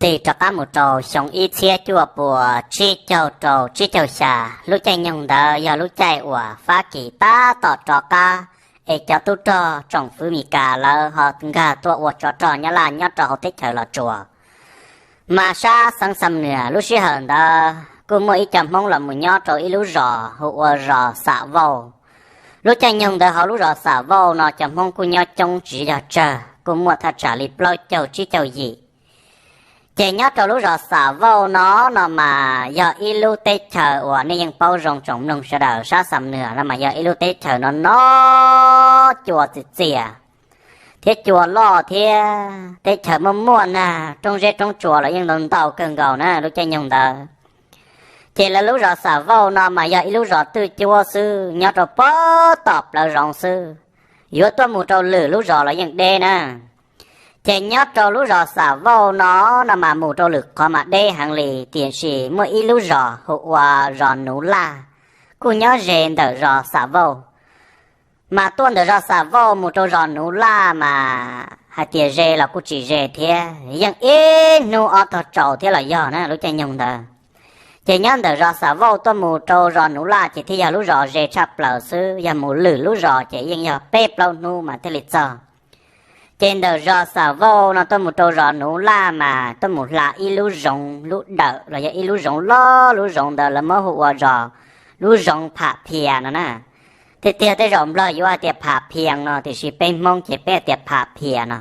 Tig rov qab mus rau xyoo ib txhiab cuaj puas tsib caug rau tsib caug xya, lub caij nyoog ntawd yog lub caij uas Fab Kis tab tom rov qab es cov tub rog tsoom fwv Mes Kas lawv ho nkag tuaj ua tsov rog Nyab Laj nyob rau hauv teb chaws Los Tsuas. Mas sab xeev Xam Nuas lub sij hawm ntawd kuj muaj ib co Hmoob los mus nyob rau ib lub zos hu ua zos Xam Vauj. Lub caij nyoog ntawd hauv lub zos Xam Vauj no cov Hmoob kuj nyob coob tsis yog tsawg, kuj muaj thaj tsam li plaub caug tsib caug yim. Ces nyob rau lub zos Xam Vauj no no mas yog ib lub teb chaws uas nej yeej paub zoo tsoom mloog sawv daws, sab Xam Nuas no mas yog ib lub teb chaws no no cua txias txias thiab cua loj thiab teb chaws muaj muaj nag, roob zeb roob tsuas los yeej ntau ntau kawg nkaus na lub caij nyoog ntawd. Ces lawv lub zos Xam Vauj no mas yog ib lub zos twj cuab xwb, nyob rau pem tom plawv zoov xwb, yuav tuaj mus rau lwm lub zos los yeej deb na. Ces nyob rau lub zos Xam Vauj no no mas mus rau lwm qhov mas deb heev li, tiam sis muaj ib lub zos hu ua zos Nuv Laj, kuj nyob ze ntawm zos Xam Vauj. Mas tuaj ntawm zos Xam Vauj mus rau zos Nuv Laj mas hais tias ze los kuj tsis ze thiab, yeej ib hnub ob tog tsaus thiab los yog na lub caij nyoog ntawd. Ces nyob ntawm zos Xam Vauj tuaj mus rau zos Nuv Laj ces thiaj yog lub zos ze tshaj plaws xwb, yog mus lwm lub zos ces yeej yog peb plaub hnub mas thiaj li txog. Ces ntawm zos Xam Vauj no tuaj mus rau zos Nuv Laj mas tuaj mus hla ib lub zoov lub dawm los yog ib lub zoov loj, lub zoov ntawd lawv muab hu ua zos, lub zoov Pham Phias no na. Tiag tiag tej zaum Nplog yuav hais tias Pham Phias no, tiam sis peb Hmoob ces peb hais tias Pham Phias no.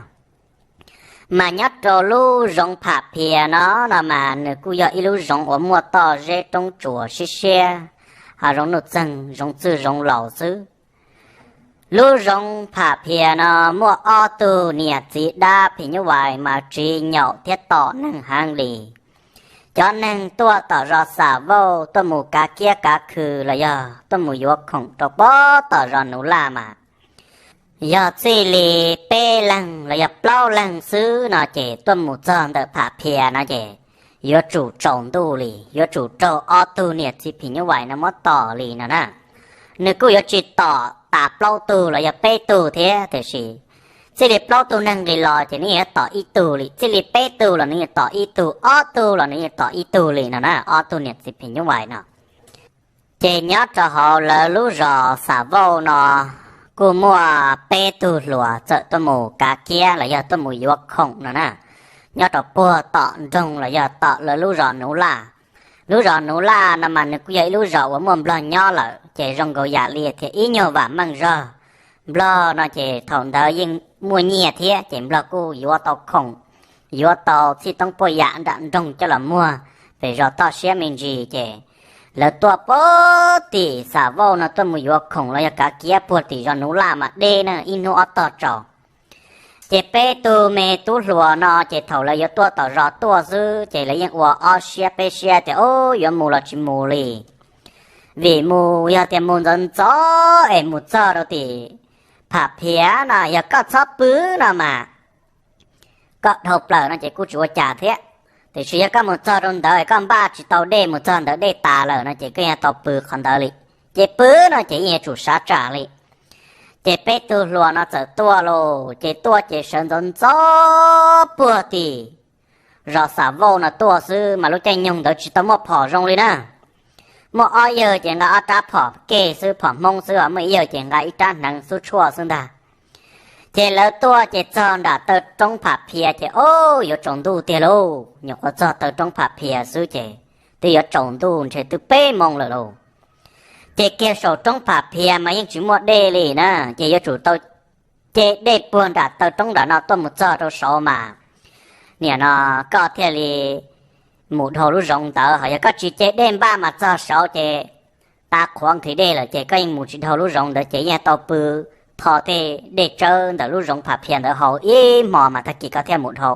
Mas nyob rau lub zoov Pham Phias no no mas nws kuj yog ib lub zoov uas muaj toj zeb roob tsuas siab siab, ho zoov nuj txeeg zoov txwj zoov laus xwb. Lub zoov Pham Phias no muaj ob tug niam txiv dab phim nyuj vais mas tsiv nyaum thiab tom neeg heev li. Cov neeg tuaj tom zos Xam Vauj tuaj mus kav kiab kav khw los yog tuaj mus yuav khoom rau pem tom zos Nuv Laj mas yog txij li peb leeg los yog plaub leeg xwb no ces tuaj mus txog ntawm Pham Phias no ces yuav tsum tsaus ntuj li, yuav tsum raug ob tug niam txiv phim nyuj vais no muab tom li no na. Nws kuj yuav tsis tom tas plaub tug los yog peb tug thiab, tiam sis txij li plaub tug neeg li los ces nws yuav tom ib tug li, txij li peb tug los nws yuav tom ib tug, ob tug los nws yuav tom ib tug li no na, ob tug niam txiv phim nyuj vais no. Ces nyob rau hauv lawv lub zos Xam Vauj no kuj muaj peb tug hluas txawm tuaj mus kav kiab los yog tuaj mus yuav khoom no na, nyob rau puag tom nroog los yog tom lawv lub zos Nuv Laj. Lub zos Nuv Laj no mas nws kuj yog ib lub zos uas muaj Nplog nyob lawm, ces zoo nkaus yam li thiab ib nyuag vam meej zog. Nplog no ces thaum ntawd yeej muaj nyiaj thiab, ces Nplog kuj yuav tau khoom, yuav tau txhij toob puaj yam nram nroog coj los muag pem zos toj siab me ntsis, ces lawv tuaj puag tim Xam Vauj no tuaj mus yuav khoom los yog kav kiab puag tim zos Nuv Laj mas deb na, ib hnub ob tog tsaus. Ces peb tug me tub hluas no ces thaum lawv yuav tuaj tom zos tuaj xwb ces lawv yeej ua ob siab peb siab tias, o, yuav mus los tsis mus li. Vim mus yog tias mus ntxov ntxov es mus txog rau tim Pham Phias no, yog koj txhob pw no mas koj dhau plaws no ces kuj tsis ua cas thiab. Tiam sis yog koj mus txog rau ntawd koj npaj tsis tau dej, mus txog ntawd dej tas lawm no ces koj yeej tau pw qhov ntawd li. Ces pw no ces yeej yuav tsum sav tsam li. Ces peb tug hluas no txawm tuaj lauj, ces tuaj ces sawv ntxov ntxov puag tim zos Xam Vauj no tuaj xwb, mas lub caij nyoog ntawd tsis tau muaj phom zoo li na. Muaj ob yawg ces nqa ob rab phom kej xwb, phom Hmoob xwb, muaj ib yawg ces nqa ib rab hneev xub tshuaj xwb ntag. Ces lawv tuaj ces txog nram taw roob Pham Phias ces, o, yuav tsaus ntuj tiag lauj, nyuam qhuav txog taw roob Pham Phias xwb ces twb yuav tsaus ntuj ntshe twb peb moo lawm lauj. Ces kiag saum roob Pham Phias mas yeej tsis muaj dej li na, ces yuav tsum tau ce dej puag nram taw roob nram no tuaj mus txog rau saud mas, nim no koj thiaj li mus dhau lub zoov ntawd. Ho yog koj tsis ce dej npaj mas txog saud ces tav qhuav nqhis dej lawm ces koj yeej mus tsis dhau lub zoov ntawd ces yeej tau pw tho tej dej tsawb ntawm lub zoov Pham Phias ntawd haus ib hmo mas tag kis koj thiaj mus dhau.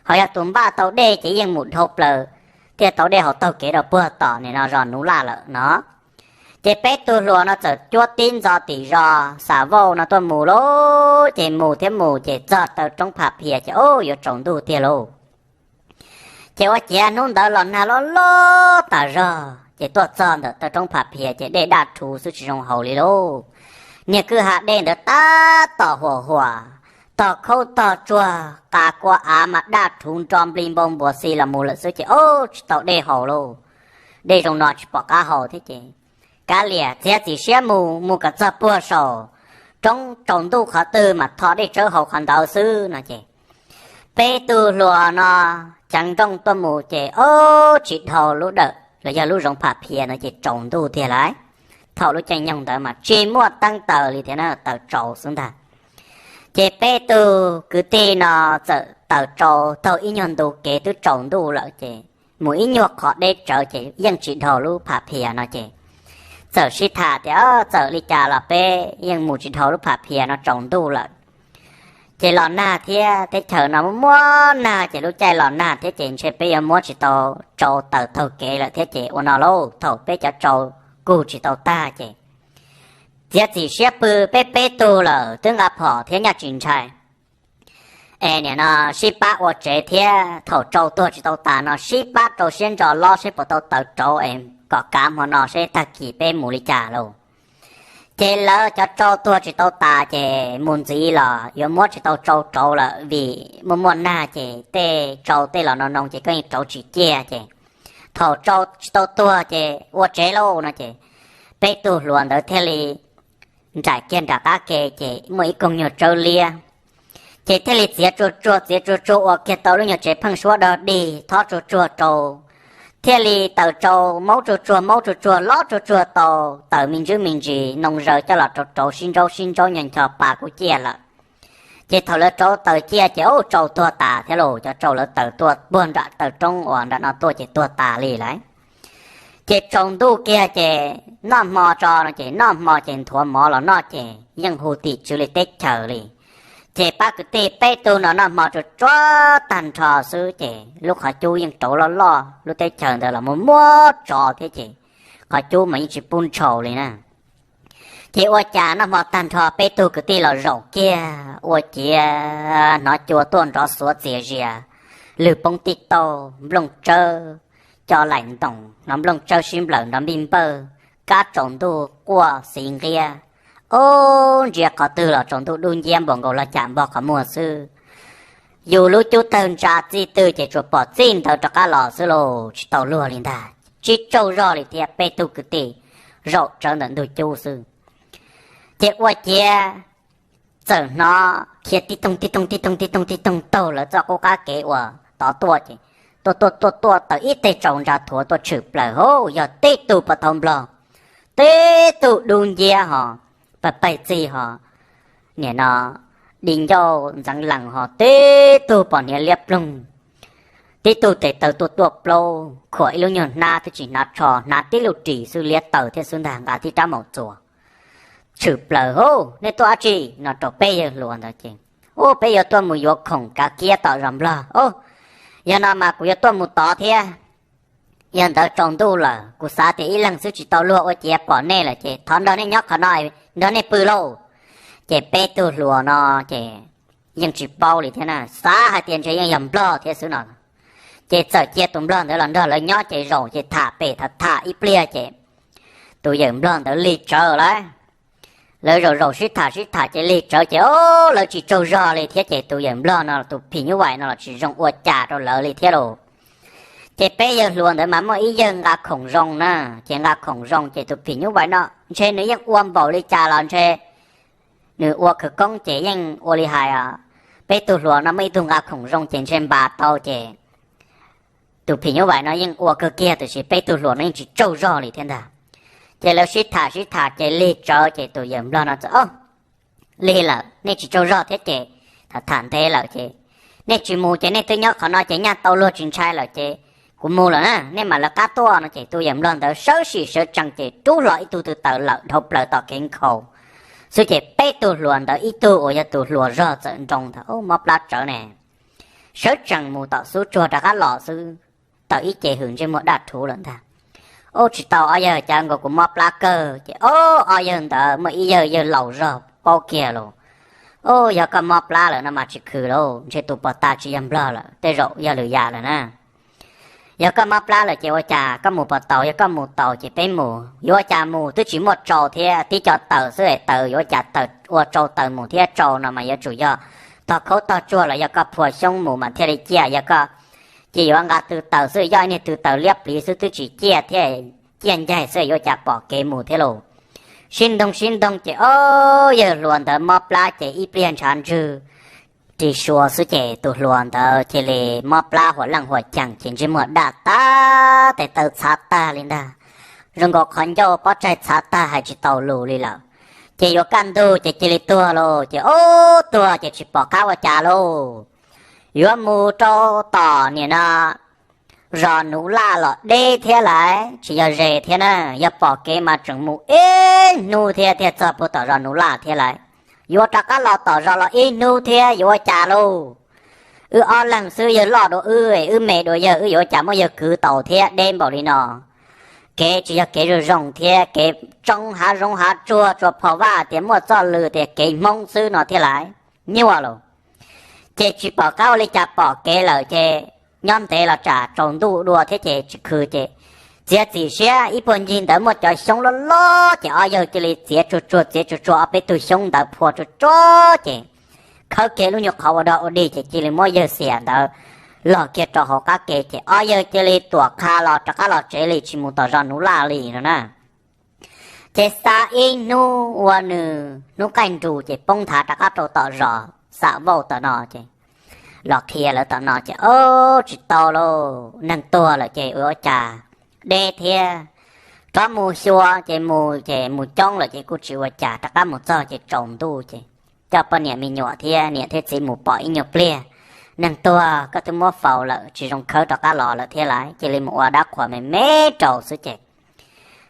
Ho yog tus npaj tau dej ces yeej mus dhau plaws thiaj tau dej haus taug kev rau puag tom nim no zos Nuv Laj lawm no. Ces peb tug hluas no txawm cuab tib ntxo tim zos Xam Vauj no tuaj mus lauj, ces mus thiab mus ces txog taw roob Pham Phias ces, o, yuav tsaus ntuj tiag lauj. Ces ua ciav hnub ntawd los nag loj loj tas zog ces tuaj txog ntawm taw roob Pham Phias ces dej daj rhuv xwb tsis zoo haus li lauj. Niag kwj ha dej ntawd tab tom huam huam, tog khaub tog tsuag, qa kua av mas daj rhuv nro nplig npau npuas xi los mus lawm xwb ces ob tsis tau dej haus lauj. Dej zoo no tsis pom qab haus thiab ces kav liam txiav txim siab mus, mus kom txog puag saum roob tsaus ntuj qhov twg mas tho dej tsawb haus qhov ntawd xwb no ces peb tug hluas no ceev nrooj tuaj mus ces ob tsis dhau lub dawm los yog lub zoov Pham Phias no ces tsaus ntuj tiag lauj. Thaum lub caij nyoog ntawd mas tsis muaj teeb taws li thiab na, taws tsaus xwb ntag. Ces peb tug kwv tij no txawm taws tsau taug ib nyuag ntu kev twb tsaus ntuj lawm ces mus ib nyuag qhov deb tsawv ces yeej tsis dhau lub Pham Phias no ces txawm sib tham tias txawm li cas los peb yeej mus tsis dhau lub Pham Phias no, tsaus ntuj lawm. Ces los nag thiab, teb chaws no muaj muaj nag ces lub caij los nag thiab ces ntshe peb yuav muab tsis tau tsau taws taug kev lawm thiab ces ua no lauj, thaum peb cov tsau kug tsis tau tag ces txiav txim siab pw, peb peb tug lawm twb nqa phom thiab nyaj tsis ntshai es nim no sib pab ua tsev thiab, thaum tsau tuag tsis tau tas no sib pab rau siab ntso lob seb puas tau taws rauv es kom kav hmo no seb tag kis peb mus li cas lauj. Ces lawv cov tsau tuag tsis tau tas ces mus ntxiv los yuav muab tsis tau tsau rauv lawm vim muaj muaj nag ces tej tsau tej los no noo ces koj yeej rauv tsis ciaj ces thaum tsau tsis tau tuag ces ua tsev lauj no ces peb tug hluas ntawd thiaj li nraim kiag nram qab ke ces muaj ib koog nyuag tsawb liab ces thiaj li txiav tsuag tsuag txiav tsuag tsuag ua kiag tau lub nyuag tsev pheej suab dog dig thob tsuag tsuag rau, thiaj li taws tsau maub tsuag tsuag maub tsuag tsuag lob tsuag tsuag tau, taws me ntsis me ntsis noo zaws coj los rauv rauv sib ntsaub sib ntsaub nyog ncho pa kuj ciaj lawm. Ces thaum lawv rauv taws ciaj ces ub tsau tuag tas thiab lauj, cov tsau lawv taws tuaj puag nram taw roob uas nram no tuaj ces tuag tas li lawm. Ces tsaus ntuj kiag ces noj hmo tso no ces noj hmo ces nthuav mov los noj ces yeej hu tim tswv li teb chaws li. Ces pab kwv tij peb tug no noj hmo tsuag tsuag tag nrho xwb ces lub qhov cub yeej rauv loj loj, lub teb chaws ntawd los muaj muaj tsov thiab ces qhov cub mas yeej tsis pub ntshaus li na. Ces ua cas noj hmo tag nrho peb tug kwv tij los zaum kiag ua ciav hnov cua tuaj nrov xuav txias zias, lwg poob tib taug, nplooj tsawb co laim ntoos, hnov nplooj tsawb sib nplawm nrov npij npawj, kab tsaus ntuj quaj xiv nqiab. Ob ntsia qhov twg los tsaus ntuj dub nciab npaum nkaus los cas npog qhov muag xwb. Yus lub cub tawg ntsa txij twg ces tsuas pom txij ntawd rov qab los xwb lauj, tsis tau luag li ntag, tsis tsaug zog li thiab. Peb tug kwv tij zaum tsawv ntawm ntug cub xwb. Ces ua ciav txawm hnov khiav tib toog tib toog tib toog tib toog tib toog taug lawv txoj qub qab kev uas tod tuaj ces tuaj tuaj tuaj tuaj tawm ib teg tsaus ntsa thuav tuaj tshwm plaws hauv, yog tib tug pov thauv nplog, tib tug dub nciab ho, pawg pawg txig ho, nim no di ncauj ntxeev lees ho, tib tug pos hniav liab ploog, tib tug tes taw tuaj tuaj plaub, khuam ib lub nyuag hnab twb tsis hnav tsho, hnav tib lub ris xwb liab taws thiab xwb ntag, nqa tib rab maum txuas. Tshwm plaws hauv, nej tuaj dab tsi no rau peb yawg hluas ntawd ces, ub, peb yuav tuaj mus yuav khoom kav kiab tom zos nplog. Ub, yog no mas kuv yuav tuaj mus tod thiab. Yog ntawd tsaus ntuj lawm, kuv xav tias ib leeg xwb tsis tau luag, ua ciav pom nej lawm ces thov nrog nej nyob qhov no, nrog nej pw lauj. Ces peb tug hluas no ces yeej tsis paub li thiab na, xav hais tias ntshe yeej yog nplog thiab xwb no. Ces txawm cia tus nplog ntawd los nrog lawv nyob ces zaum ces tham pem tham tham ib pliag ces tus yawm nplog ntawd lig tsawv lawm. Lawv zaum zaum sib tham sib tham ces lig tsawv ces ob lawv tsis tsaug zog li thiab ces tus yawm nplog no tus phim nyuj vais no los tsis zoo ua cas rau lawv li thiab lauj. Ces peb yawg hluas ntawd mas muaj ib yawg nqa khoom zoo na, ces nqa khoom zoo ces tus phim nyuj vais no ntshe nws yeej ua npaum li cas los ntshe nws ua khawv koob ces yeej ua li hais, peb tug hluas no muaj ib tug nqa khoom zoo ces ntshe npas tau ces tus phim nyuj vais no yeej ua kawg kiag, tiam sis peb tug hluas no yeej tsis tsaug zog li thiab ntag. Ces lawv sib tham sib tham ces lig tsawv ces tus yawm nplog no txawm, lig lawm, nej tsis tsaug zog thiab ces tham tham ntev lawm ces nej tsis mus ces nej twb nyob qhov no ces nyaj tau luag tsis ntshai lawm ces kuv mus lawm na, nej mam lawv qab tuaj no ces tus yawm nplog ntawd sawv sim sawv tsees ces rub hlo ib tug tw taws lawm dhau plaws tom kev nkhaus xwb ces peb tug hluas ntawd ib tug uas yog tus hluas zog txawm nroo ntag, mob plab tsawv ne. Sawv tsees mus tom xub tsuag rov qab los xwb, tawm ib ce hws ntsej muag daj rhuv lawm ntag. Ub, tsis tau, ob yawg, cas nkaus kuv mob plab kawg ces, ub, ob yawg ntawd muaj ib yawg yawg laus zog paub kiag los, ub, yog koj mob plab lawm no mas tsis khwv lauj, ntshe tus pos tas tsis yog nplog lawm, tej zaum yog lwm yam lawm na. Yog koj mob plab lawm ces ua cas koj mus pos taus, yog koj mus taus ces peb mus, yuav ua cas mus twb tsis muaj tsau thiab, tib co taws xwb es taws yuav ua cas taws ua tsau taws mus thiab, tsau no mas yuav tsum yog tog khaub tog tsuag los yog koj phua xyoob mus mas thiaj li ciaj, yog koj ces yuav nqa tw taws xwb, yoj ib niag tw taws liab pliv xwb twb tsis ciaj thiab, ciaj ncaig xwb yuav cas pom kev mus thiab lauj. Sib ntoog sib ntoog ces ob yawg hluas ntawd mob plab ces ib pliag ntshav ntswg ris sua xwb ces tus hluas ntawd cia li mob plab huam leej huam cees ces ntsej muag daj tag, tes taw txhav tag li ntag, zoo nkaus qhov ncauj pob tsaig txhav tag hais tsis tau lus li lawm. Ces yuav kaj ntug ces cia li tuag lauj, ces ob tuag ces tsis pom qab ua cas lauj. Yuav mus rau tom nim no zos Nuv Laj los deb thiab lawm, tsis yog ze thiab na, yog pom kev mas tseem mus ib hnub thiab thiaj txog puag tom zos Nuv Laj thiab lawm. Yuav rov qab los tom zos los ib hnub thiab yuav ua cas lauj. Wb ob leeg xwb, yawg loj dua wb, wb me dua yawg, wb yuav ua cas muab yawg kwv tau thiab, deb npaum li no. Kev tsis yog kev zoo zoo thiab, kev tsoob hav zoov hav tsuag, tsuas phom vaj tias muaj txoj lw tias kev Hmoob xwb no thiab lawm. Nyuaj lauj. Ces tsis pom qab ua li cas, pom kev lawm ces nyob ntev los tsam tsaus ntuj dua thiab ces tsis khw ces txiav txim siab, ib puag ncig ntawd muaj cov xyoob loj loj ces ob yawg cia li txiav tsuag tsuag txiav tsuag tsuag ob peb tug xyoob ntawd phua tsuag tsuag ces khawb kiag lub nyuag qhov ua dog ua dig ces cia li muab yawg xiam ntawd log kiag rau hauv qab ke ces ob yawg cia li tuam qha los rov qab los tsev li, tsis mus tom zos Nuv Laj li no na. Ces xa ib hnub ua nws hnub qaij nrus ces poob nthav rov qab rau tom zos Xam Vauj tom no ces los qhia lawv tom no ces, Ob, tsis tau lauj, neeg tuag lawm ces ua cas deb thiab. Rov mus xyuas ces mus ces mus coob lawm ces kuj tsis ua cas, rov qab mus txog ces tsaus ntuj ces coj poj niam me nyuam thiab niam thiab txiv mus pom ib nyuag pliag. Neeg tuag koj twb muab faus lawm tsis zoo khawb rov qab los lawm thiab lawm, cia li mus ua dab qhuas me me rau xwb ces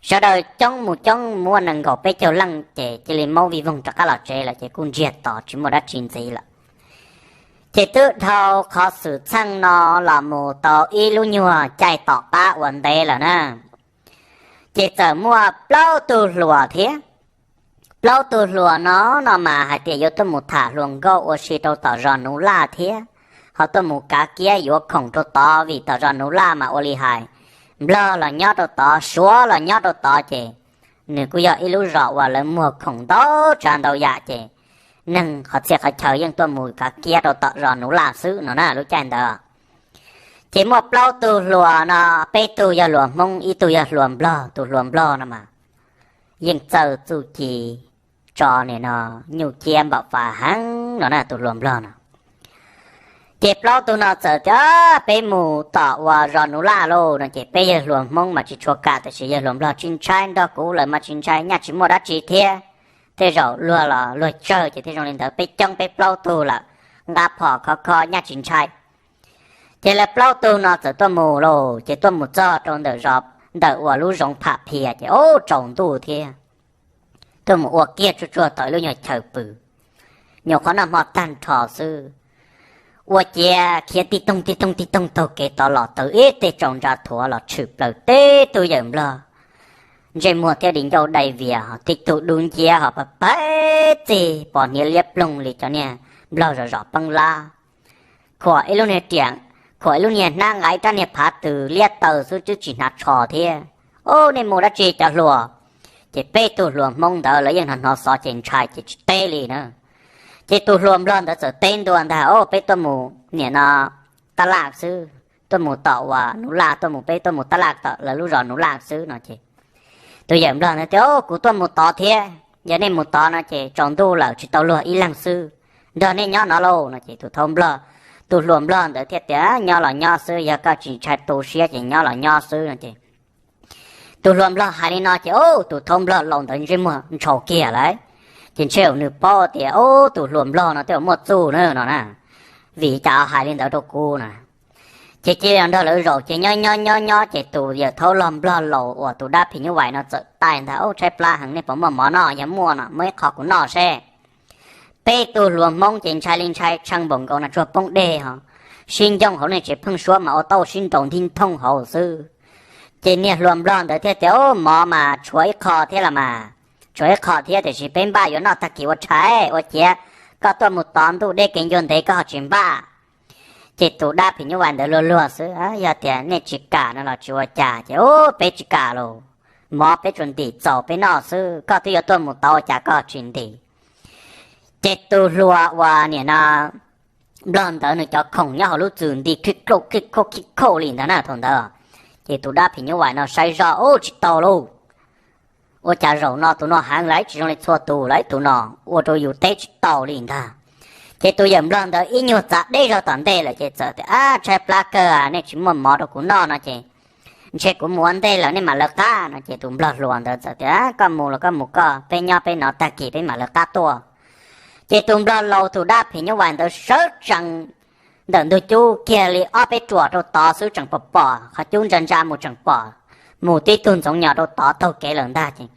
sawv daws coob mus coob muaj nees nkaum peb caug leej ces cia li maub vij voog rov qab los tsev lawm ces kuj ntsiag to tsis muaj dab tsi ntxiv lawm. Ces twb dhau qhov xwm txheej no los mus tau ib lub nyuag caij tom qab uas ntev lawm na, ces txawm muaj plaub tug hluas thiab. Plaub tug hluas no no mas hais tias yuav tuaj mus tham hluas nkauj ua si rau tom zos Nuv Laj thiab, ho tuaj mus kav kiab yuav khoom rau tod vim tom zos Nuv Laj mas ua li hais, Nplog los nyob rau tod, Suav los nyob rau tod ces nws kuj yog ib lub zos uas lawv muag khoom ntau tsav ntau yam ces neeg qhov txhia qhov chaw yeej tuaj mus kav kiab rau tom zos Nuv Laj xwb no na lub caij ntawd. Ces muaj plaub tug hluas no, peb tug yog hluas Hmoob, ib tug yog hluas Nplog, tus hluas Nplog no mas yeej txawj txuj ci tso nim no nyuj ciab npam fas heev no na tus hluas Nplog no. Ces plaub tug no txawm tias, Peb mus tom uas zos Nuv Laj lauj no ces peb yawg hluas Hmoob mas tsis tshua kam tiam sis yawg hluas Nplog tsis ntshai, nrog kuv lawm mas tsis ntshai, nyaj tsis muaj dab tsi thiab. Tej zaum luag los luag tsawg ces thiaj zoo li ntawd, peb coob peb plaub tug lawm, nqa phom khov kho nyaj tsis ntshai. Ces lawv plaub tug no txawm tuaj mus lauj, ces tuaj mus txog rau ntawm zos, ntawm uas lub zoov Pham Phias ces ub tsaus ntuj thiab. Tuaj mus ua kiag tsuag tsuag tau ib lub nyuag chaw pw, nyuam qhuav noj hmo tag nrho xwb, ua ciav khiav tij toog tij toog tij toog taug kev tod los tau ib teg tsaus ntsa thuav los tshwm plaws teb tug yawm Nplog, ntsej muag thiab di ncauj dai vias ho tib tug dub nciab ho pab pab txig pos hniav liab ploog li cov niag Nplog zom zom peeb lab. Khuam ib lub niag riam, khuam ib lub niag hnab, nqa ib rab niag phav tws liab taw xwb twb tsis hnav tsho thiab. Ub, nej mus dab tsi cov hluas? Ces peb tug hluas Hmoob ntawd lawv yeej hnov hnov xov ces ntshai ces tsis teb li na. Ces tus hluas Nplog ntawd txawm teb ntua ntag, Ub, peb tuaj mus nim no tab laj xwb, tuaj mus tom uas Nuv Laj, tuaj mus, peb tuaj mus tab laj tom lawv lub zos Nuv Laj xwb no ces tus yawm Nplog ntawd tias, Ub, kuv tuaj mus tod thiab, yog nej mus tod no ces tsaus ntuj lawm tsis tau luag ib leeg xwb, nrog nej nyob no lauj no ces tus thaub Nplog, tus hluas Nplog ntawd thiaj tias, Nyob los nyob xwb, yog koj tsis ntshai tu siab ces nyob los nyob xwb no ces tus hluas Nplog hais li no ces ub, tus thaub Nplog laus ntawd ntsej muag ntshau kiag lawm, ces ntshe nws paub tias ub, tus hluas Nplog no twb muaj txuj na no na, vim cas hais li ntawd rau kuv na. Ces cia li nrog lawv zaum ces nyob nyob nyob nyob ces tus yawm thaub loj Nplog laus uas tus dab phim nyuj vais no txawm taij ntag, Ub, tshaib plab heev, nej puas muaj mov noj? Yog muaj no muab ib qho kuv noj seb. Peb tug hluas Hmoob ces ntshai li ntshai, tshee npaum nkaus nas tsuag poob dej ho, sib ncoo hauv nej tsev pheeb suab mas ua tau sib nraus ntig nthooj hauv xwb. Ces niag hluas Nplog ntawd thiaj tias, Ub, mov mas tshuav ib qho thiab los mas, tshuav ib qho thiab tiam sis peb npaj yuav noj tag kis ua tshais, ua ciav koj tuaj mus tod ntuj deb kev ncua ntev koj ho tsis npaj. Ces tus dab phim nyuj vais ntawd luag luag xwb, Yog tias nej tsis kam no los tsis ua cas. Ces, Ub, peb tsis kam lauj, mov peb tsuas ntim txaus peb noj xwb, koj twb yuav tuaj mus tod ua cas koj tsis ntim? Ces tus hluas uas nim no nplog ntawd nws cov khoom nyob hauv lub txwm nti khib khauj khib khauj khib khauj li ntag na thaum ntawd. Ces tus dab phim nyuj vais no saib zoj ub tsis tau lauj, ua cas zaum no tus no heev lawm tsis zoo li txhua tus lawm, tus no ua rau yus teb tsis tau li ntag. Ces tus yawm nplog ntawd ib nyuag txav deb zog tom ntej lawm ces txawm tias ab tshaib plab kawg nej tsis muaj mov rau kuv noj no ces ntshe kuv mus ua ntej lawm nej mam lawv qab no ces tus nplog hluas ntawd txawm tias koj mus los koj mus koj, peb nyob peb no tag kis peb mam lawv qab tuaj. Ces tus nplog laus tus dab phim nyuj vais ntawd sawv tsees ntawm ntug cub kiag li ob peb ruam rau tod xwb tseem pom pom qhov cub ntsa ntsa mus tseem pom mus tib tug ntxoov nyos rau tod taug kev lawm ntag ces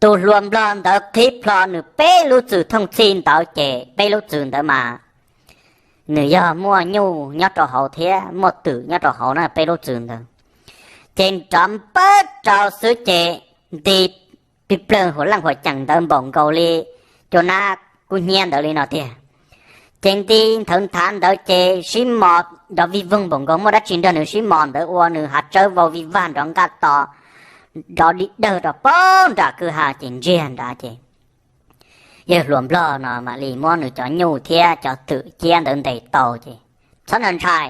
tus hluas nplog ntawd qhib plho nws peb lub txwm thooj txhij ntawd ces peb lub txwm ntawd mas nws yog muaj nyuj nyob rau hauv thiab muaj twm nyob rau hauv na peb lub txwm ntawd. Ces nrov npawg rau xwb ces nti plig plawg huas leej huas ceem ntawd npaum nkaus li cua nab kub hnyiab ntawd li no tiag. Ces nti nthawv nthav ntawd ces sib mos nrov vij voog npaum nkaus muaj dab tsi nrog nws sib mos ntawd ua nws hav tsawb vau vij vag nrov nqaj to nrov di dawg rau pab nram kwj ha ces ntsiag nrad ces yawg hluas nplog no mam li muab nws cov nyuj thiab cov twm ciab ntawd ntes tau ces txhob ntshai ntshai,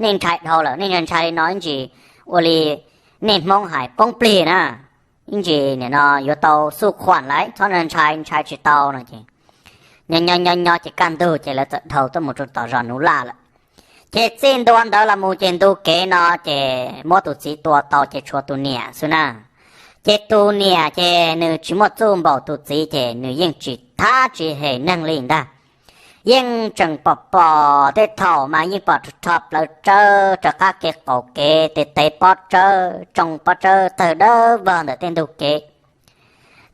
nej ntshai dhau lawm nej ntshai ntshai li no ib ntsis ua li nej Hmoob hais poob plig na, ib ntsis nim no yuav tau xuj khuam lawm txhob ntshai ntshai tsis tau no ces nyob nyob nyob nyob ces kaj ntug ces lawv txawm dhau tuaj mus rau tom zos Nuv Laj lawm. Ces txij ntua ntawd los mus ces ntu kev no ces muab tus txiv tua tau ces tshuav tus niam xwb na. Ces tus niam ces nws tsis muaj txuj npaum tus txiv ces nws yeej tsis thab tsis hem neeg li ntag. Yeej tseem pom pom tej thaum mas yeej pom rho rho plawv tsawb rov qab kev qaum kev tes tev pob tsawb tsoo pob tsawb tawg dawb vog ntawm tej ntug kev.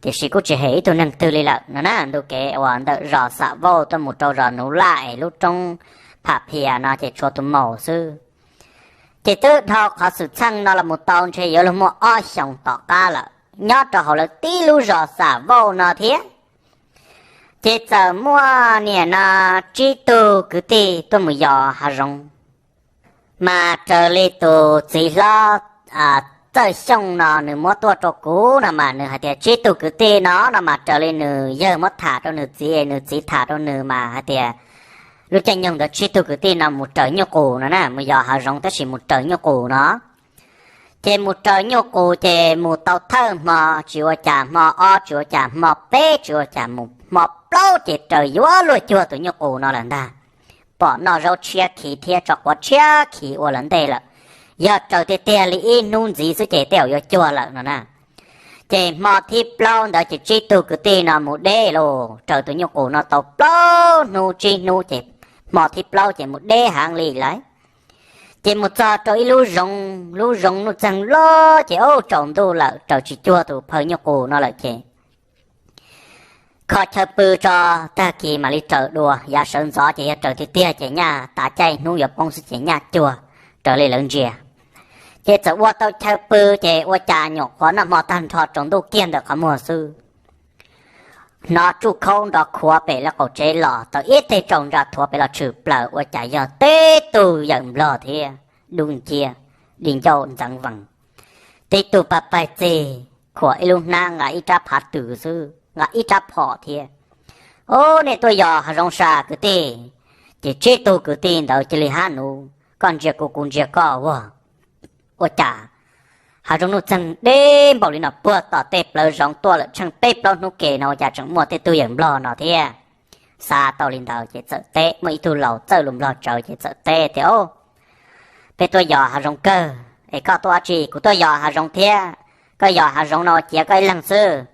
Tiam sis kuj tsis hem ib tug neeg twg li lawm no na, ntu kev uas ntawm zos Xam Vauj tuaj mus rau zos Nuv Laj es lub roob Pham Phias no ces tshuav tus maum xwb. Ces twb dhau qhov xwm txheej no los mus tau ntshe yuav luag muaj ob xyoos tom qab lawm nyob rau hauv lawv tib lub zos Xam Vauj no thiab. Ces txawm muaj niam no tsib tug kwv tij tuaj mus yos hav zoov, mas raws li tus txiv hlob Txawj Xyooj no nws muab tuaj rau kuv no mas nws hais tias tsib tug kwv tij no no mas raws li nws yawg muab tham rau nws txiv, nws txiv tham rau nws mas hais tias lub caij nyoog ntawd tsib tug kwv tij no mus raws nyuj qus no na, mus yos hav zoov tab sis mus raws nyuj qus no. Ces mus raws nyuj qus ces mus tau thawj hmo tsis ua cas, hmo ob tsis ua cas, hmo peb tsis ua cas, mus hmo plaub ces raws yuav luag cuag tus nyuj qus no lawm ntag. Pom noj zaub tshiab khiv thiab tso quav tshiab khiv ua lawv ntej lawm. Yog raws tiag tiag li ib hnub ntxiv xwb ces tej zaum yuav cuag lawm no na. Ces hmo thib plaub ntawd ces tsib tug kwv tij no mus deb lauj, raws tus nyuj qus no tau plaub hnub tsib hnub ces hmo thib plaub ces mus deb heev li lawm. Ces mus txog rau ib lub zoov, lub zoov nuj txeeg loj ces ub tsaus ntuj lawm raws tsis cuag tus phaw nyuj qus no lawm ces kho chaw pw tso, tag kis mam li raws dua, yav sawv ntxov ces yog raws tiag tiag ces nyaj tav caij hnub yuav poob xwb ces nyaj cuag raws li lawv ntsia. Ces txawm ua tau chaw pw ces ua cas nyuam qhuav noj hmo tag nrho tsaus ntuj kiag ntawm qhov muag xwb, hnov tsuj khaub nrov khuav pem lawv qaum tsev los tau ib teg tsaus ntsa thuav pem los tshwm plaws ua cas yog tib tug yawm nplog thiab dub nciab di ncauj ntxeev vees, tib tug paj paig txig, khuam ib lub hnab nqa ib rab phav tws xwb, nqa ib rab phom thiab. Ub, nej tuaj yos hav zoov sas kwv tij? Ces tsib tug kwv tij ntawd cia li hab nuv, koj ntsia kuv kuv ntsia koj ua, ua cas hav zoov nuj txeeg deb npaum li no puag tom tej plawv zoov tuaj lawm tsheej peb plaub hnub ke no ua cas tseem muaj tej tug yawm nplog no thiab? Xav tau li ntawd ces txawm teb, muaj ib tug laus txawj lus nplog tsawv ces txawm teb tias, Ob, peb tuaj yos hav zoov kawg, es koj tuaj dab tsi? Kuv tuaj yos hav zoov thiab. Koj yos hav zoov no ua ciav koj ib leeg xwb?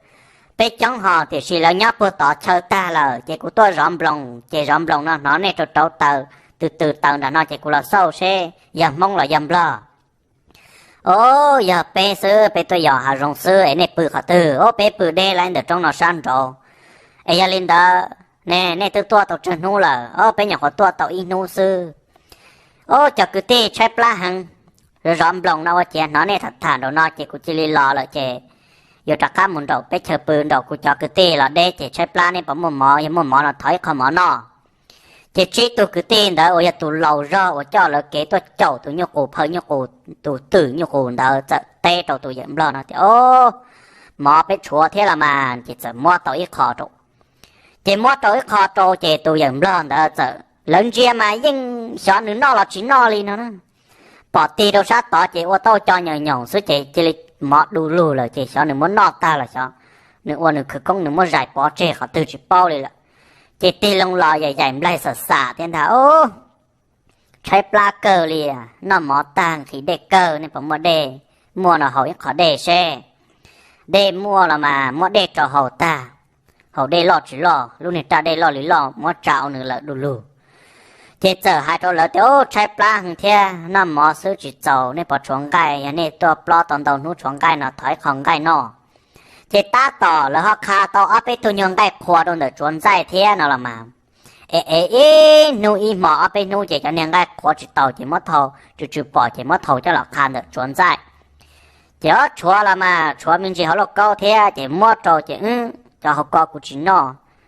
Peb coob hos tiam sis lawv nyob puag tod chaw tag lawm ces kuv tuaj zov nploos, ces zov nploos no hnov nej rau rauv taws, tws tws taws nram no ces kuv los xauj seb yog Hmoob los yog Nplog. Ob, yog peb xwb, peb tuaj yos hav zoov xwb es nej pw qhov twg? Ob, peb pw deb lawm ntawm roob no sab nraud. Es yog li ntawd ne, nej twb tuaj tau tsawg hnub lawm? Ob, peb nyuam qhuav tuaj tau ib hnub xwb. Ob, cov kwv tij tshaib plab heev, zov nploos no ua ciav hnov nej tham tham nraum no ces kuv cia li los lawm ces yuav rov qab mus nraum peb chaw pw nraum kuv cov kwv tij los deb ces tshaib plab, nej puas muaj mov? Yog muaj mov no thov ib qho mov noj. Ces tsib tug kwv tij ntawd uas yog tus laus zog uas coj lawv kev tuaj caum tus nyuj qus phaw nyuj qus, tus twm nyuj qus ntawd txawm teb rau tus yawm nplog no tias, Ob, mov peb tshuav thiab los mas. Ces txawm muab tau ib qho rau. Ces muab rau ib qho rau ces tus yawm nplog ntawd txawm, lawv ntsia mas yeej xyov nws noj los tsis noj li no na. Pom tig rau sab tod ces ua tau co nyoos nyoos xwb ces cia li mov du lug lawm ces xyov nws muab noj tag los xyov nws ua nws khawv koob nws muab zais pov tseg qhov twg tsis paub li lawm. Ces tig loo los yaim yaim nplaig xam xam thiab ntag, tshaib plab kawg li, noj mov tag nqhis dej kawg, nej puas muaj dej? Muaj no haus ib qho dej seb. Dej muaj los mas muab dej rau haus tag, haus dej loj tsis loj, lub niag raj dej loj li loj muab tsa ua nws lawm du lug. Ces txawm hais rau lawv tias, Ub, tshaib plab heev thiab, noj mov xwb tsis txaus, nej puas tshuav nqaij? Yog nej tuaj plob tau ntau hnub tshuav nqaij no thov ib qho nqaij noj. Ces tab tom lawv ho qha tau ob peb tug nyuag nqaij qhuav rau ntawm tsuav ntxaij thiab no los mas, es es ib hnub ib hmo ob peb hnub ces cov niag nqaij qhuav tsis tau ces muab thau, tsw tsw pom ces muab thau coj los qha ntawm tsuav ntxaij. Ces ob tshuav los mas tshuav me ntsis hauv lauj kaub thiab ces muab rau ces, Wb, cov hauv ko kuv tsis noj,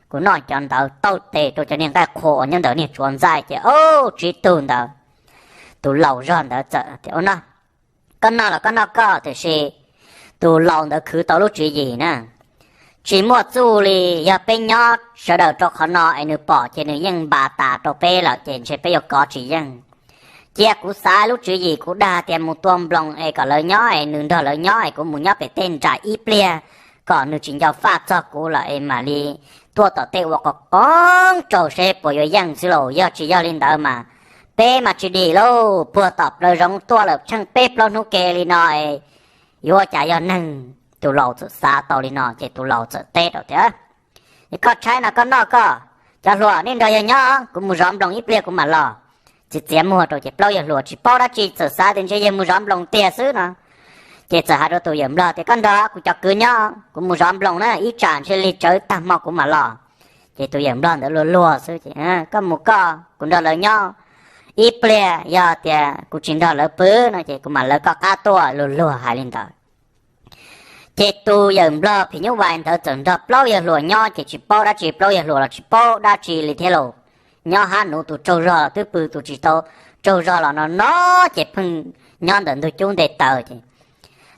kuv noj cov ntawd. Taug tes rau cov niag nqaij qhuav uas nyob ntawm niag tsuav ntxaij ces, ub, tsib tug ntawd, tus laus zog ntawd txawm tias, Ub no, koj noj los koj noj koj, tiam sis tus laus ntawd khwv tau lub tswv yim na, tsis muaj txuj li. Yog peb nyob sawv daws rau qhov no es nws pom ces nws yeej npa tas rau peb lawm ces ntshe peb yuav kov tsis yeej. Cia kuv xav lub tswv yim, kuv dag tias mus tua nploos es kom lawv nyob es nws nrog lawv nyob es kuv mus nyob pem tej nraim ib pliag kom nws tsis nco faj txog kuv lawm es mam li tuaj tom tej ua qo qoob rau seb puas yuav yeej xwb lauj. Yog tsis yog li ntawd mas peb mas tsis dim lauj, puag tom plaws zoov tuaj lawm tsheej peb plaub hnub ke li no es yuav ua cas yog neeg. Tus laus txawm xav tau li no ces tus laus txawm teb rau tias, Koj tshaib no koj noj koj, cov hluas nej nrog yawg nyob, kuv mus zov nploos ib pliag kuv mam los. Txiav txiav muag rau ces plaub yawg hluas tsis paub dab tsi txawm xav tias ntshe yawg mus zov nploos tiag xwb no. Ces txawm hais rau tus yawm nplog tias, Koj nrog kuv cov kwv nyob, kuv mus zov nploos na, ib tsam ntshe lig tsawv tag hmo kuv mam los. Ces tus yawm nplog ntawd luag luag xwb ces, Koj mus koj, kuv nrog lawv nyob ib pliag, yog tias kuv tsis nrog lawv pw no ces kuv mam lawv koj qab tuaj. Luag luag hais li ntawd. Ces tus yawm nplog phim nyuj vais ntawd txawm nrog plaub yawg hluas nyob ces tsis paub dab tsi, plaub yawg hluas los tsis paub dab tsi li thiab lauj. Nyob hab nuv tus tsaug zog twb pw tus tsis tau tsaug zog los no no ces pheej nyob ntawm ntug cub nte taws ces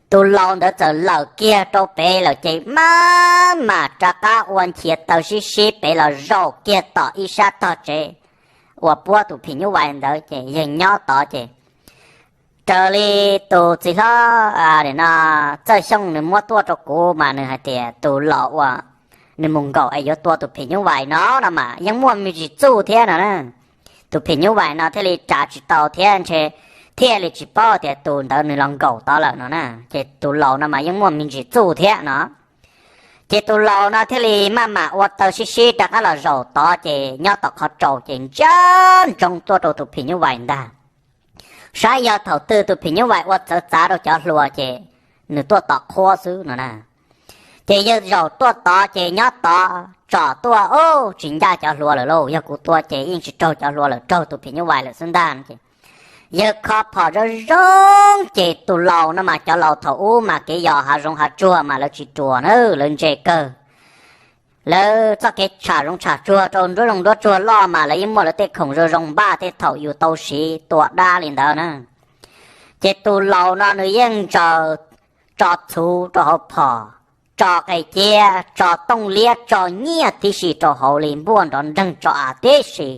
tus laus ntawd txawm lawm kiag rau pem lawm ces maj mam rov qab ua nchiav taw sib sib pem los zaum kiag tom ib sab tog tsev uas puab tus phim nyuj vais ntawd ces yawg nyob tod ces raws li tus txiv hlob no Txawj Xyooj nws muab tuaj rau kuv mas nws hais tias tus laus uas nws mus nkaum es yuav tua tus phim nyuj vais no no mas yeej muaj me ntsis txuj thiab no na. Tus phim nyuj vais no thiaj li tsav tsis tau thiab ntshe thiaj li tsis paub tias tus ntawd nws los nkaum tod lawm no na. Ces tus laus no mas yeej muaj me ntsis txuj thiab no. Ces tus laus no thiaj li maj mam ua taw sib sib rov qab los zaum tod ces nyob tom qhov tsaus ces ntsia ntsoov tuaj rau tus phim nyuj vais ntag. Saib yog thaum twg tus phim nyuj vais ua txawv txav rau cov hluas ces nws tuaj tom qhuab xwb no na. Ces yawg zaum tuaj tod ces nyob tod tsom tuaj, Ub, tsis ncaj cov hluas lawm lauj, yog kuv tua ces yeej tsis raug cov hluas lawm, raug tus phim nyuj vais lawm xwb ntag ces yawg kho phom zoo zoo ces tus laus no mas cov laus thaum ub mas kev yos hav zoov hav tsuag mas lawv tsis ruam na, lawv ntse kawg. Lawv txoj kev tsham zoov tsham tsuag rau nruab zoov nruab tsuag loj mas lawv yeej muaj lawv tej khoom zoo zoo npaj tej thaum yus tau siv tua dab li ntawd na. Ces tus laus no nws yeej ntsaws tso txhuv rau hauv phom, tso qe ciab, tso tooj liab, tso nyiaj tib si rau hauv li, npuaj nrov nreeg tso av tib si,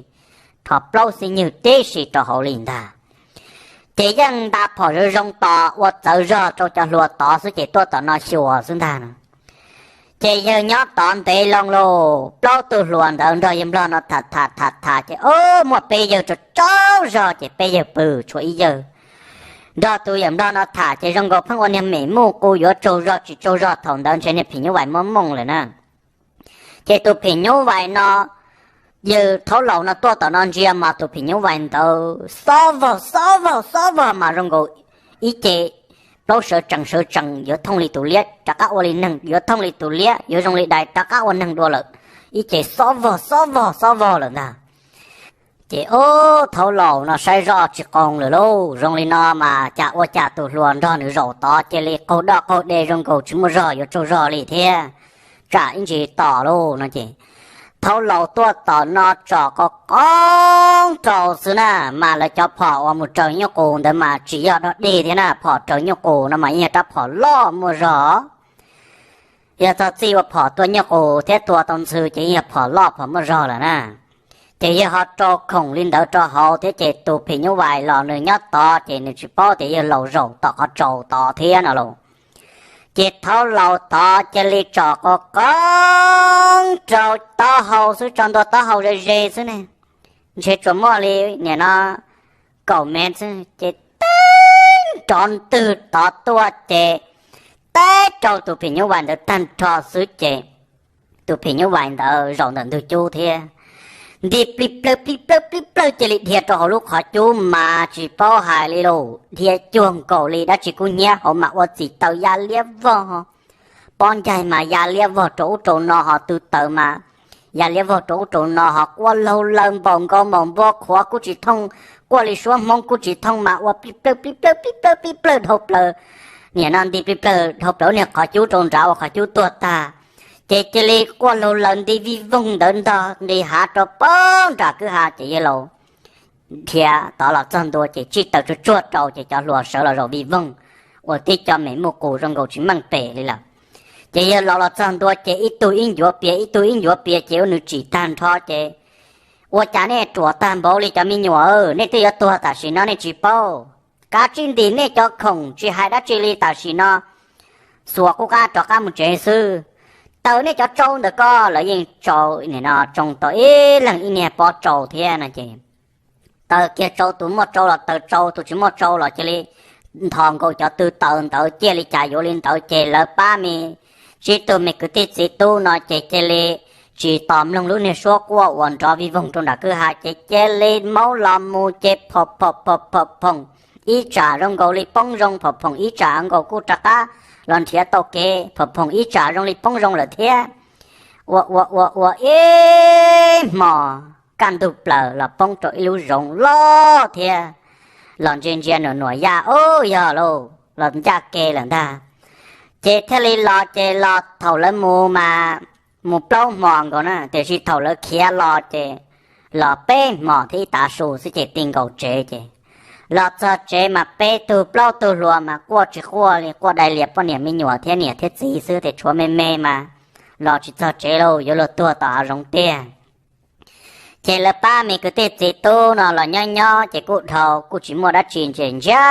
rho plaub xib nyug tib si rau hauv li ntag. Ces yeej nta phom zoo zoo tos ua txawv zog rau cov hluas tod xwb ces tuaj tom no xyuas xwb ntag no. Ces yawg nyob tod ntev loo lauj, plaub tug hluas ntawd nrog yawg nplog no tham tham tham tham ces, Ob, muaj peb yawg tsaug tsaug zog ces peb yawg pw tshuav ib yawg nrog tus yawm nplog no tham ces zoo nkaus pheej ua niag mem muj qus yuav tsaug zog tsis tsaug zog, thaum ntawd ntshe niag phim nyuj vais muab mooj lawm na. Ces tus phim nyuj vais no, yawg thaub laus no tuaj tom no ntsia mas tus phim nyuj vais ntawd xob vog xob vog xob vog mas zoo nkaus ib ce plaub sawv tsees sawv tsees yuav thooj li tus liab rov qab ua li neeg, yuav thooj li tus liab yuav zoo li dais rov qab ua neeg dua lawm, ib ce xob vog xob vog xob vog lawm ntag. Ces ob thaub laus no saib zoj tsis qoos lawm lauj, zoo li no mas cas ua cas tus hluas nrog nws zaum tod cia li qaug doj qaug de zoo nkaus tsis muaj zog yuav tsaug zog li thiab, tsam ib ntsis tos lauj no ces thaub laus tuaj tom no tsom qo qoob rau xwb na, mas lawv cov phom uas mus raws nyuj qus ntawd mas tsis yog dog dig thiab na, phom raws nyuj qus no mas yeej yog rab phom loj muaj zog. Yog txog txij ua phom tua nyuj qus thiab tua tau ntxhw ces yog phom loj phom muaj zog lawm na. Ces yog ho rau khoom li ntawd rau hauv thiab ces tus phim nyuj vais los nws nyob tod ces nws tsis paub tias yawg laus zaum tom qhov tsaus tod thiab no los. Ces thaum laus tod cia li tsom qo qoob rau taub hau xwb, tso ntua taub hau ze ze xwb ne, ntshe tsuas muaj li nim no kaum mev xwb ces teb nrov ntwg tod tuaj ces teb rau tus phim nyuj vais ntawd tag nrho xwb ces tus phim nyuj vais ntawd zaum ntawm ntug cub thiab nti plig plawg plig plawg plig plawg cia li dhia rau hauv lub qhov cub mas tsis paub hais li los dhia cuag nkaus li dab tsi kub hnyiab hauv mas ua txim taws ya liab vog, pob ncaig mas ya liab vog rau ub rau no ho tw taws mas ya liab vog rau ub rau no ho quaj laug lawg npaum nkaus maum npua qhuav kuj tsis thooj, quaj li suab hmoob kuj tsis thooj mas ua plig plawg plig plawg plig plawg plig plawg dhau plaws. Nim no nti plig plawg dhau plaws niag qhov cub rau nrad ua qhov cub tuag tag, ces cia li quaj laug lawg nti vij voog ntawd ntog nqis hav rau poob nram kwj ha ces yawg laus dhia tod los txog ntua ces tsij taws tsuag tsuag rau ces cov hluas sawv los zaum vij voog ua tib co me muj qus zoo nkaus tsis meej pem li lawm. Ces yawg laus los txog ntua ces ib tug ib ncuav pias ib tug ib ncuav pias ces ua nws tsim tag nrho ces ua cas nej ruam tag npaum li cov me nyuam, nej twb yuav tuag tam sim no nej tsis paub. Kav tsij ntim nej cov khoom tsis hais dab tsi li tam sim no, xuas qub qab rov qab mus tsev xwb. Taws nej cov tsau ntawm ko. Lawv yeej tsau, nim no tsoo tau ib leeg ib niag pob tsau thiab no ces taws kiag tsau, tus muaj tsau los taws tsau, tus tsis muaj tsau los cia li nthos nkaus cov tw taws ntawd ciaj li cas yuav li ntawd ces lawv pab me tsib tug me kwv tij txiv tub no ces cia li tsis tos mloog lub niag suab quaj uas nrov vij voog rau nram kwj ha ces cia li maub los mus ces phom phom phom phom phoom ib tsam zoo nkaus li poob zoo, phom phoom ib tsam nkaus kuj rov qab los nrhiav tau kev, phom phoom ib tsam zoo li poob zoo lawm thiab. Ua ua ua ua ib hmos kaj ntug plaws los poob rau ib lub zoov loj thiab los ntsia ntsia nuam nuam yaj, ub, yog lauj, los ncaj ke lawm ntag. Ces thiaj li los ces los thaum lawv mus mas mus plaub hmos nkaus na, tiam sis thaum lawv khiav los ces los peb hmos thiab ib tav su xwb ces ti nkaus tsev ces los txog tsev mas peb tug plaub tug hluas mas quaj tsis quaj li, quaj dai lias poj niam me nyuam thiab niam thiab txiv xwb ces tshuav me me mas los tsis txog tsev lauj, yuav luag tuag tom hav zoov tiag. Ces lawv pab me kwv tij txiv tub no los nyob nyob ces kuj dhau kuj tsis muaj dab tsi ntsia ntsia